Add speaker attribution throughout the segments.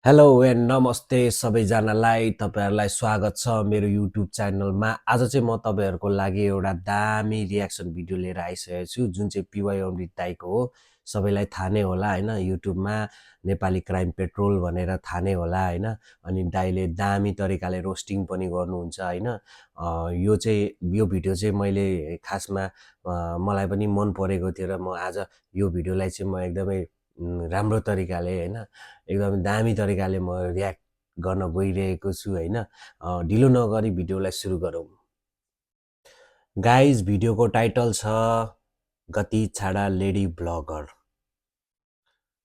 Speaker 1: Hello and नमस्ते सबैजनालाई तपाईहरुलाई स्वागत छ मेरो युट्युब च्यानलमा। आज चाहिँ म तपाईहरुको लागि एउटा दामी रियाक्सन भिडियो लिएर आइसकेको छु जुन चाहिँ पिवाई अमृत दाइको हो। सबैलाई थाहा नै होला हैन, युट्युबमा नेपाली क्राइम पेट्रोल भनेर थाहा नै होला हैन। अनि दाइले दामी तरिकाले रोस्टिङ पनि गर्नुहुन्छ हैन। यो भिडियो चाहिँ मैले खासमा मलाई पनि मन परेको थियो र म आज यो भिडियोलाई चाहिँ म एकदमै राम्रो तरिकाले हैन, एकदमै दामी तरिकाले म रियाक्ट गर्न गइरहेको छु हैन। ढिलो नगरी भिडियोलाई सुरु गरौँ। गाइज, भिडियोको टाइटल छ गति छाडा लेडी ब्लगर।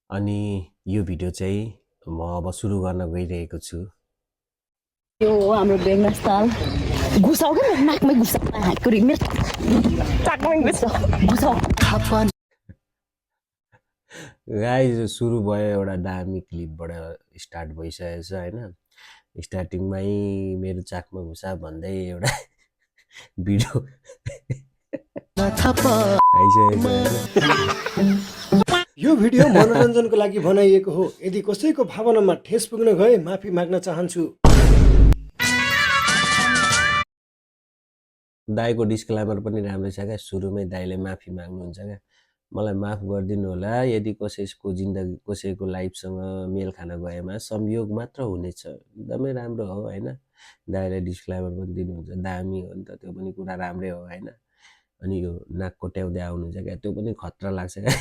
Speaker 1: अनि यो भिडियो चाहिँ म अब सुरु गर्न गइरहेको छु।
Speaker 2: यो हाम्रो बेगनास्थाल घुसाउ के नाकमै घुसाउ कुरी मेरो चाकमै घुसाउ
Speaker 1: गाइज, सुरु भयो एउटा दामी क्लिपबाट स्टार्ट भइसकेको छ हैन। स्टार्टिङमै मेरो चाकमा घुसा भन्दै एउटा भिडियो
Speaker 3: यो भिडियो मनोरञ्जनको लागि बनाइएको हो। यदि कसैको भावनामा ठेस पुग्न गए माफी माग्न चाहन्छु।
Speaker 1: दाइको डिस्क्लेमर पनि राम्रै छ क्या, सुरुमै दाइले माफी माग्नुहुन्छ क्या। मलाई माफ गरिदिनु होला यदि कसैको जिन्दगी कसैको लाइफसँग मेल खान गएमा संयोग मात्र हुनेछ। एकदमै राम्रो हो हैन। दाइले डिस्क्लेमर पनि दिनुहुन्छ, दामी हो नि त, त्यो पनि कुरा राम्रै हो हैन। अनि यो नाक कोट्याउँदै आउनुहुन्छ क्या, त्यो पनि खतरा लाग्छ क्या।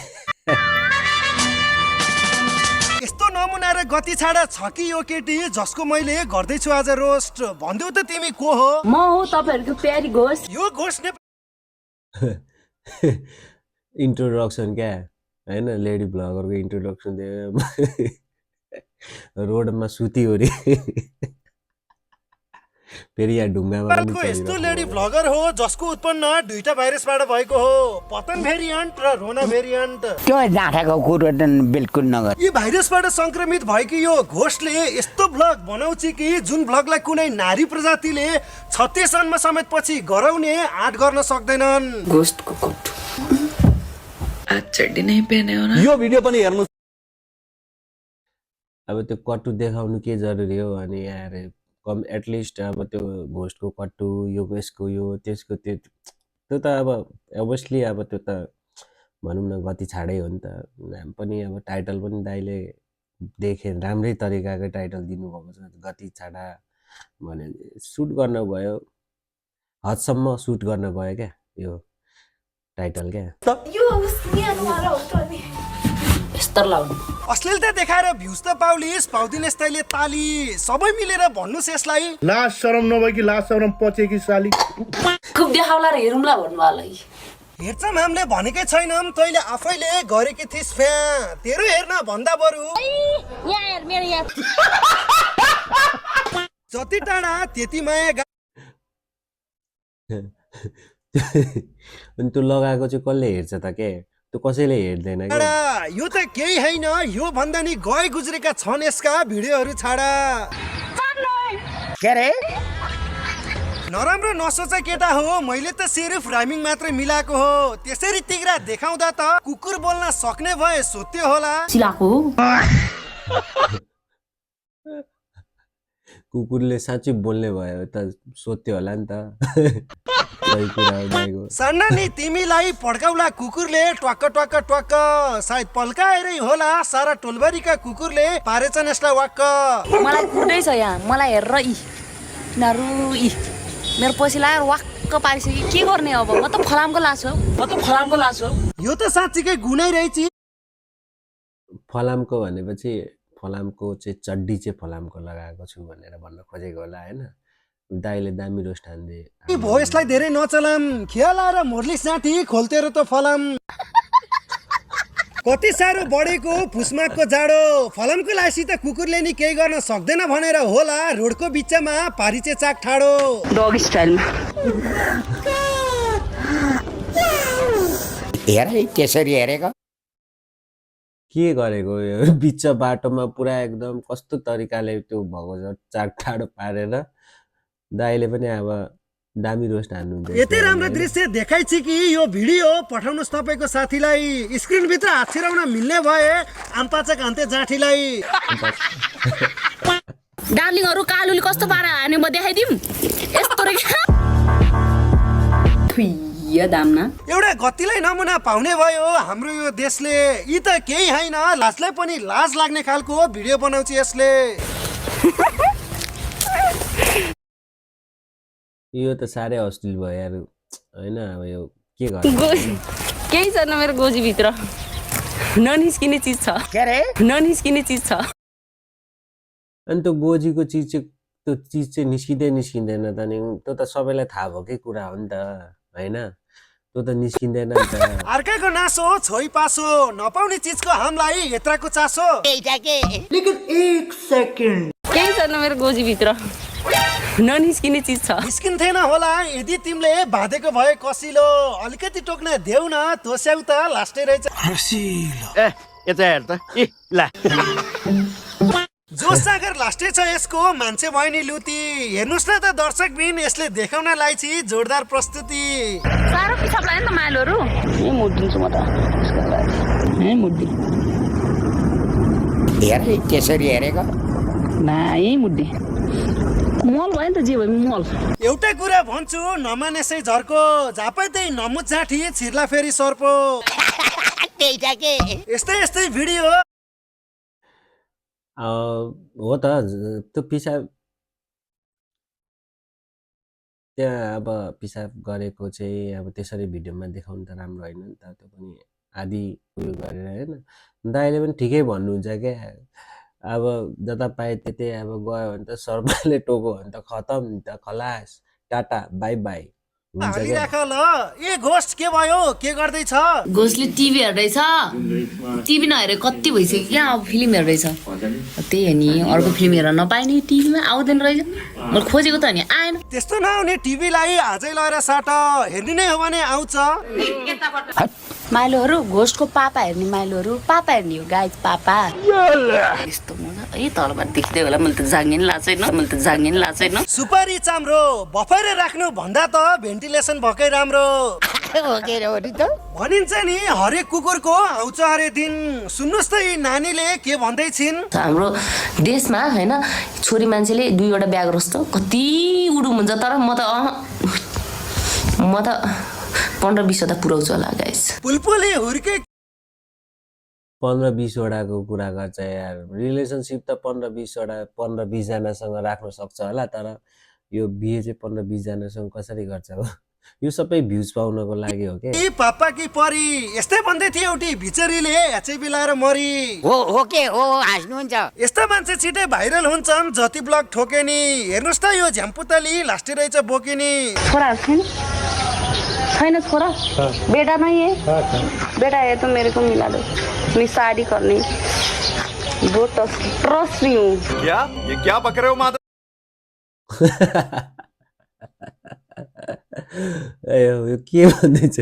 Speaker 3: यस्तो नमुना र गति छाडा छ कि यो केटी जसको मैले गर्दैछु आज रोस्ट। भन्देऊ त तिमी को हो?
Speaker 2: म हो तपाईहरुको प्यारी घोष।
Speaker 3: यो घोष ने
Speaker 1: इन्ट्रोडक्सन क्या हैन, लेडी ब्लगरको इन्ट्रोडक्सन दियो। रोडमा सुती हो रे, फेरि यहाँ ढुङ्गामा पनि
Speaker 3: यस्तो लेडी ब्लगर हो जसको उत्पन्न दुईटा भाइरसबाट भएको हो, पतन भेरिएन्ट र रोना भेरिएन्ट।
Speaker 4: त्यो जाँठाको कुरो त बिल्कुल नगर।
Speaker 3: यी भाइरसबाट संक्रमित भएको यो घोषले यस्तो ब्लग बनाउँछ कि जुन ब्लगलाई कुनै नारी प्रजातिले 36 जन्म समेत पछि गराउने आँट गर्न सक्दैनन्।
Speaker 5: घोषको कोट आज चड्डी नै पहने हो ना।
Speaker 6: यो भिडियो पनि हेर्नु।
Speaker 1: अब त्यो कट्टु देखाउनु के जरुरी हो? अनि यार कम एटलिस्ट अब त्यो घोस्टको कट्टु, यो यसको यो त्यसको त्यो त अब अभियसली अब त्यो त भनौँ न गति छाडै हो नि त। नाम पनि अब टाइटल पनि दाइले देखे राम्रै तरिकाको टाइटल दिनुभएको छ, गति छाडा भने सुट गर्न गयो, हदसम्म सुट गर्न गयो क्या यो टाइटल क्या।
Speaker 3: अश्लीलता देखाएर भ्युज त पाउलिस, पाउदिनेस् तैले ताली। सबै मिलेर भन्नुस् यसलाई
Speaker 6: लाज शरम नभए कि लाज शरम पचे कि साली।
Speaker 2: खुब देखाउला र हेरौँला भन्नुवालाई।
Speaker 3: हेर्छम हामीले भनेकै छैनौँ, तैले आफैले गरेकी थिइस् फ्या। तेरो हेर्न भन्दा बरु
Speaker 2: यहाँ हेर मेरो यहाँ।
Speaker 3: जति टाढा त्यति माया।
Speaker 1: अनि त्यो लगाएको चाहिँ कसले हेर्छ त के? त्यो कसैले हेर्दैन क्या।
Speaker 3: यो त केही हैन, यो भन्दा नि गए गुज्रेका छन् यसका भिडियोहरू छाडा।
Speaker 4: के रे
Speaker 3: नराम्रो नसोचा केटा हो, मैले त सिर्फ राइमिङ मात्रै मिलाएको हो। त्यसरी तिग्रा देखाउँदा त कुकुर बोल्न सक्ने भए सोध्यो होला।
Speaker 2: सिलाको
Speaker 1: कुकुरले साँच्चै बोल्ने भयो त सोध्यो होला नि त। सही कुरा हो दाइको।
Speaker 3: सन्ना नि तिमीलाई पड्काउला कुकुरले ट्वाक्क ट्वाक्क ट्वाक्क। सायद पल्काएरै होला, सारा टोलबारीका कुकुरले पारेछन् यसलाई वाक्क।
Speaker 2: मलाई कुटै छ यहाँ, मलाई हेर इ नारु इ मेरो पछि लाएर वाक्क पारिसक्यो। के गर्ने अब? म त फलामको लासो,
Speaker 3: यो त साँच्चीकै गुनै रहेछ।
Speaker 1: फलामको भनेपछि फलामको चाहिँ चड्डी चाहिँ फलामको लगाएको छु भनेर भन्न खोजेको होला हैन। दाइले दामी रोस्ट हान्दे।
Speaker 3: भो यसलाई धेरै नचलाम, खेला र मोर्लिस जाति खोल्तेरो त फलाम। कति साह्रो बढेको फुसमाकको जाडो, फलामको लासी त कुकुरले नि केही गर्न सक्दैन भनेर होला रोडको बिचमा पारिचे चाक ठाडो।
Speaker 2: डग स्टाइलमा
Speaker 4: हेर त्यसरी हेरेको
Speaker 1: के गरेको यो बिच बाटोमा पुरा एकदम कस्तो तरिकाले त्यो भएको छ, चाक ठाडो पारेर दाइले पनि अब दामी रोस्ट हान्नुहुन्छ
Speaker 3: यति राम्रो दृश्य देखाइछ कि यो भिडियो पठाउनुहोस् तपाईँको साथीलाई स्क्रिनभित्र हात छिराउन मिल्ने भए आम्पाचक हान्ते जाठीलाई।
Speaker 2: डार्लिङहरू कालुले कस्तो पारा हाने म देखाइदिउँ यस्तो दामना
Speaker 3: एउटा गतिलाई नमुना पाउने भयो हाम्रो यो देशले। यी त केही होइन, लाजलाई पनि लाज लाग्ने खालको भिडियो बनाउँछ यसले।
Speaker 1: यो त साह्रै अश्लील भयो यार होइन। अब यो के गर्नु
Speaker 2: केही छैन मेरो गोजीभित्र ननिस्किने चिज छ
Speaker 4: के अरे
Speaker 2: ननिस्किने चिज छ।
Speaker 1: अनि त्यो गोजीको चिज चाहिँ त्यो चिज चाहिँ निस्किँदैन त नि। त्यो त सबैलाई थाहा भएकै कुरा हो नि त होइन। त्यो त निस्किँदैन नि त।
Speaker 3: अर्काको नासो छोइ पासो नपाउने चिजको हामीलाई यत्राको चासो।
Speaker 2: केही छैन मेरो गोजीभित्र ननिस्किने चिज छ।
Speaker 3: निस्किन्थेन होला यदि तिमीले बाँधेको भए कसिलो। अलिकति टोक्न देऊ न तोस्याउ त लास्टै रहेछ।
Speaker 6: यता हेर त ल
Speaker 3: जोस सागर लास्टै छ यसको। मान्छे भयो नि लुती। हेर्नुहोस् न त दर्शक बिन यसले देखाउन लाइछि जोरदार प्रस्तुति।
Speaker 2: साह्रो पिसाब लाग्यो नि त माइलोहरू मुडिदिन्छु म त
Speaker 4: हेर त्यसरी हेरेको
Speaker 2: मुड्ने मल भयो नि त जे भयो मल।
Speaker 3: एउटा कुरा भन्छु नमानेसै झर्को झापै त्यही नमुच जाठी छिर्ला फेरि सर्पो। यस्तै भिडियो
Speaker 1: हो त। त्यो पिसाब त्यहाँ अब पिसाब गरेको चाहिँ अब त्यसरी भिडियोमा देखाउनु त राम्रो होइन नि त। त्यो पनि आदि उयो गरेर होइन। दाइले पनि ठिकै भन्नुहुन्छ क्या। अब जता पाए त्यतै अब गयो भने त सर्पले टोक्यो भने त खतम नि त। खलास टाटा बाई बाई हुन्छ क्या।
Speaker 3: हालिराख ल। ए घोस्ट के भयो के गर्दैछ?
Speaker 2: घोषले टिभी हेर्दैछ। टिभी नहेरे कति भइसक्यो क्या। अब फिल्म हेर्दैछ। त्यही हो नि अर्को फिल्म हेर्न नपाइने टिभीमा आउँदैन रहेछ। मैले खोजेको त नि आएन।
Speaker 3: त्यस्तो नहुने टिभीलाई आजै लगेर साट। हेर्ने नै हो भने आउँछ।
Speaker 2: माइलोहरू घोस्टको पापा हेर्ने माइलोहरू पापा हेर्ने हो गाइज पापा। यस्तो मजा है तलबाट देख्दै होला। मैले त जाङ्गे नि लाचैन
Speaker 3: सुपारी चाम्रो बफाएर राख्नु भन्दा त भेन्टिलेसन भएकै राम्रो। भनिन्छ नि हरेक कुकुरको आउँछ हरे दिन। सुन्नुहोस् त यी नानीले के भन्दै छिन्।
Speaker 7: हाम्रो देशमा होइन छोरी मान्छेले 2वटा ब्याग रोस् त कति उडुम हुन्छ। तर म त 15-20 वटा पुऱ्याउँछु होला गाइस।
Speaker 3: पुलपुली हुर्के
Speaker 1: 15-20 वटाको कुरा गर्छ यार। रिलेसनसिप त 15-20 जनासँग राख्न सक्छ होला। तर यो बिहे चाहिँ 15-20 जनासँग कसरी गर्छ हो। यो सबै भ्युज पाउनको लागि हो क्या।
Speaker 3: ए पापा कि परी यस्तै भन्दै थिए एउटी भिचरीले ह्याचै बिलाएर मरी।
Speaker 4: हो के हो हाँस्नुहुन्छ।
Speaker 3: यस्ता मान्छे छिटै भाइरल हुन्छन् जति ब्लग ठोके नि। हेर्नुहोस् त यो झ्याम्पुतली लास्टै रहेछ बोकिनी।
Speaker 2: छोरा छैन छोरा बेटा नहीं है। बेटा है तो मेरे को मिला दो। मैं शादी करनी वो ट्रस्ट नहीं हूँ।
Speaker 6: क्या बक रहे हो माधव?
Speaker 1: यो के भन्दैछ?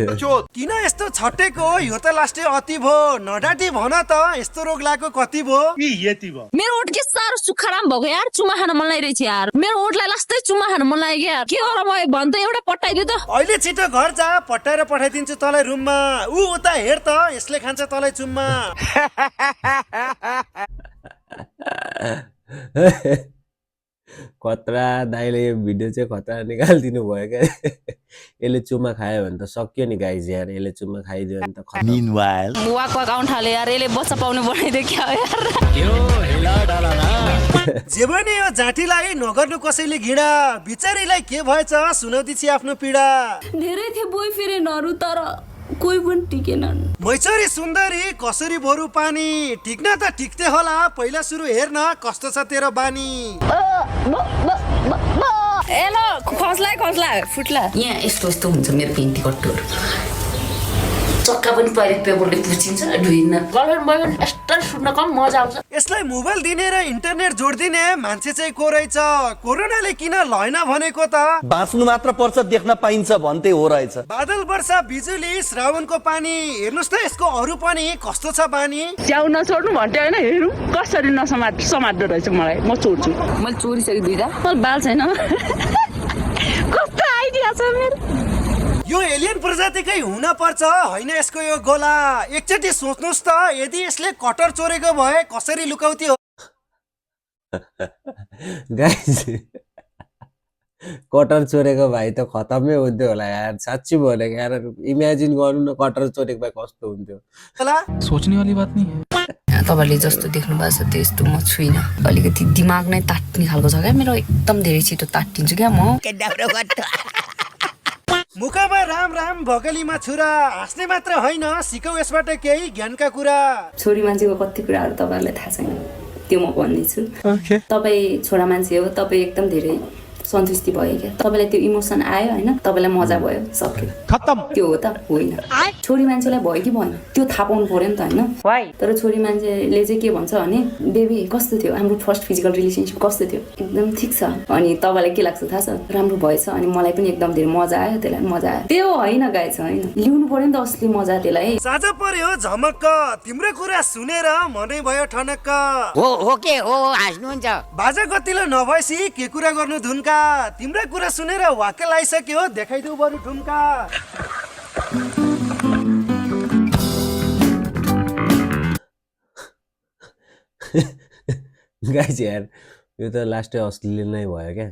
Speaker 3: किन यस्तो छटेको यो त लास्टै अति भो। नडाटी भन त यस्तो रोग लागेको कति भो।
Speaker 2: मेरो ओठ के साह्रो सुक्खाराम भएको यार। चुमा खान मन लागिरहेछ यार। मेरो ओठलाई लास्टै चुमा खान मन लाग्यो यार। के गर म भन त एउटा पट्टाइदियो त।
Speaker 3: अहिले छिटो घर जा पट्टाएर पठाइदिन्छु तँलाई रुममा। उता हेर त यसले खान्छ तँलाई चुम्मा।
Speaker 1: खतरा दाइले यो भिडियो चाहिँ खतरा निकालिदिनु भयो क्या। यसले चुम्मा खायो भने त सक्यो नि गाइज यार। यसले चुम्मा खाइदियो भने त
Speaker 2: वाक आउन थाल्यो यार। यसले बच्चा पाउने बनाइदियो क्या यार।
Speaker 3: जे पनि यो जाठीलाई नगर्नु कसैले घिडा। बिचारीलाई के भएछ सुनाउँदैछि आफ्नो पीडा।
Speaker 2: धेरै थिए बोय फ्रेन्डहरु तर कोही पनि टिकेनन्।
Speaker 3: मैचरी सुन्दरी कसरी भरु पानी। टिक्न त टिक्थे होला पहिला सुरु हेर्न कस्तो छ तेरो बानी।
Speaker 2: एलो खस्ला फुट्ला।
Speaker 7: यहाँ यस्तो हुन्छ मेरो पेन्टी कट्टुहरू। चक्का पनि टोयलेट पेपरले पुछिन्छ धुइन। गर्लफ्रेन्ड यस्तो सुन्न कम मजा आउँछ।
Speaker 3: यसलाई मोबाइल दिने र इन्टरनेट जोड्दिने मान्छे चाहिँ को रहेछ। कोरोनाले किन लैन भनेको त।
Speaker 8: बाँच्नु मात्र पर्छ देख्न पाइन्छ भन्दै हो रहेछ।
Speaker 3: बादल वर्षा बिजुली श्रावणको पानी। हेर्नुहोस् त यसको अरू पनि कस्तो छ बानी।
Speaker 9: च्याउ नछोड्नु भन्थ्यो होइन। हेरौँ कसरी समात्दो रहेछ मलाई। म चोर्छु।
Speaker 2: मैले चोरिसकेँ दुईटा। मलाई बाल छैन।
Speaker 9: कस्तो आइडिया
Speaker 2: छ मेरो
Speaker 3: यो एलियन प्रजातिकै हुन पर्छ होइन यसको यो गोला एकचोटि सोच्नुहोस् त यदि यसले कटर चोरेको भए कसरी लुकाउँथ्यो
Speaker 1: गाइस कटर चोरेको भाइ त खतमै हुन्थ्यो होला यार साँच्ची भनेको यार इमेजिन गर्नु न कटर चोरेको भाइ कस्तो हुन्थ्यो
Speaker 3: होला
Speaker 7: तपाईँले जस्तो देख्नु भएको छ त्यस्तो म छुइनँ अलिकति दिमाग नै तात्ने खालको छ क्या मेरो एकदम धेरै छिटो तात्तिन्छु क्या म
Speaker 3: मुखमा राम राम भकलीमा छुरा हाँस्ने मात्र होइन सिकौ यसबाट केही ज्ञानका कुरा
Speaker 2: छोरी मान्छेको कति कुराहरू तपाईँहरूलाई थाहा छैन त्यो म भन्नेछु तपाईँ छोरा मान्छे हो तपाईँ एकदम धेरै सन्तुष्टि भयो क्या तपाईँलाई त्यो इमोसन आयो होइन तपाईँलाई मजा भयो सक्यो खत्तम त्यो हो त होइन छोरी मान्छेलाई भयो कि भएन त्यो थाहा पाउनु पर्यो नि त होइन तर छोरी मान्छेले चाहिँ के भन्छ भने बेबी कस्तो थियो हाम्रो फर्स्ट फिजिकल रिलेसनसिप कस्तो थियो एकदम ठिक छ अनि तपाईँलाई के लाग्छ थाहा छ राम्रो भएछ अनि मलाई पनि एकदम धेरै मजा आयो त्यसलाई पनि मजा आयो त्यो होइन गाएछ होइन लिउनु पर्यो नि त असली मजा त्यसलाई
Speaker 3: साँझ पर्यो झमक्क तिम्रो कुरा सुनेर मनै भयो ठनक्क
Speaker 4: हो के हो हाँस्नुहुन्छ
Speaker 3: बाजा गतिलो नभएसी के कुरा गर्नु धुनका तिम्रा कुरा सुनेर वाक्क लागिसक्यो देखाइदेऊ बरु ठुम्का
Speaker 1: गाइस यार यो त लास्टै अश्लील नै भयो क्या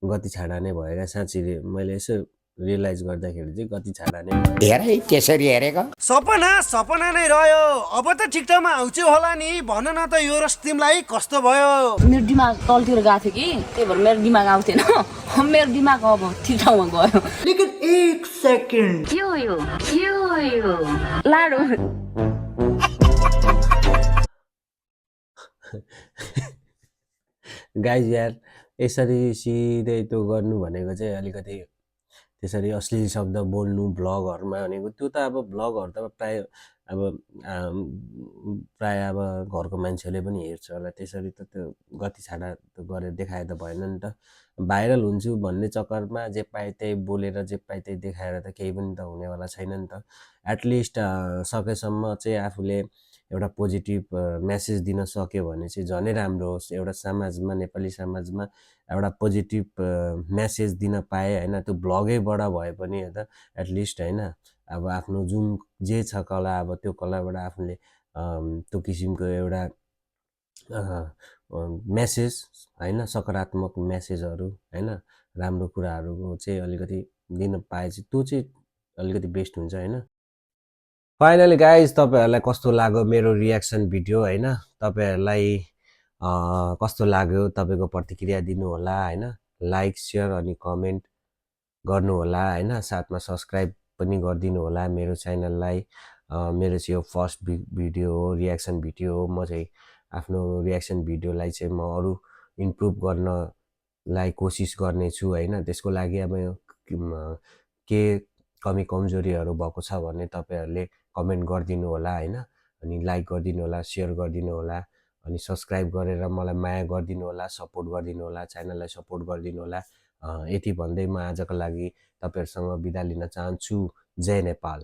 Speaker 1: गति छाडा नै भयो क्या साँच्ची मैले यसो रियलाइज गर्दाखेरि चाहिँ गति छाडा नै भयो
Speaker 4: हेरे त्यसरी हेरेको
Speaker 3: सपना सपना नै रह्यो अब त ठिक ठाउँमा आउँछु होला नि भन न त यो रस तिमीलाई कस्तो भयो
Speaker 2: मेरो दिमाग तलतिर गएको थियो कि त्यही भएर मेरो दिमाग आउँथेन मेरो दिमाग अब ठिक ठाउँमा गयो
Speaker 8: लेकिन एक सेकेन्ड
Speaker 2: के हो यो लाडु
Speaker 1: गाइस यार यसरी सिधै त्यो गर्नु भनेको चाहिँ अलिकति त्यसरी अश्लील शब्द बोल्नु भ्लगहरूमा भनेको त्यो त अब भ्लगहरू त प्राय अब घरको मान्छेले पनि हेर्छ होला त्यसरी त त्यो गति छाडा गरेर देखाए त भएन नि त भाइरल हुन्छु भन्ने चक्करमा जे पाए त्यही बोलेर जे पाए त्यही देखाएर त केही पनि त हुनेवाला छैन नि त एटलिस्ट सकेसम्म चाहिँ आफूले एउटा पोजिटिभ मेसेज दिन सक्यो भने चाहिँ झनै राम्रो होस् एउटा समाजमा नेपाली समाजमा एउटा पोजिटिभ मेसेज दिन पाए होइन त्यो भ्लगैबाट भए पनि त एटलिस्ट होइन अब आफ्नो जुन जे छ कला अब त्यो कलाबाट आफूले त्यो किसिमको एउटा मेसेज होइन सकारात्मक मेसेजहरू होइन राम्रो कुराहरू चाहिँ अलिकति दिन पाए चाहिँ त्यो चाहिँ अलिकति बेस्ट हुन्छ होइन फाइनली गाइज तपाईँहरूलाई कस्तो लाग्यो मेरो रियाक्सन भिडियो होइन तपाईँहरूलाई कस्तो लाग्यो तपाईँको प्रतिक्रिया दिनु होला होइन लाइक सेयर अनि कमेन्ट गर्नु होला होइन साथमा सब्सक्राइब पनि गरिदिनु होला मेरो च्यानललाई मेरो चाहिँ यो फर्स्ट भिडियो हो रियाक्सन भिडियो हो म चाहिँ आफ्नो रियाक्सन भिडियोलाई चाहिँ म अरू इम्प्रुभ गर्नलाई कोसिस गर्नेछु होइन त्यसको लागि अब के कमी कमजोरीहरू भएको छ भने तपाईँहरूले कमेन्ट गरिदिनु होला होइन अनि लाइक गरिदिनु होला सेयर गरिदिनु होला अनि सब्सक्राइब गरेर मलाई माया गरिदिनु होला सपोर्ट गरिदिनु होला च्यानललाई सपोर्ट गरिदिनु होला यति भन्दै म आजको लागि तपाईँहरूसँग बिदा लिन चाहन्छु जय नेपाल।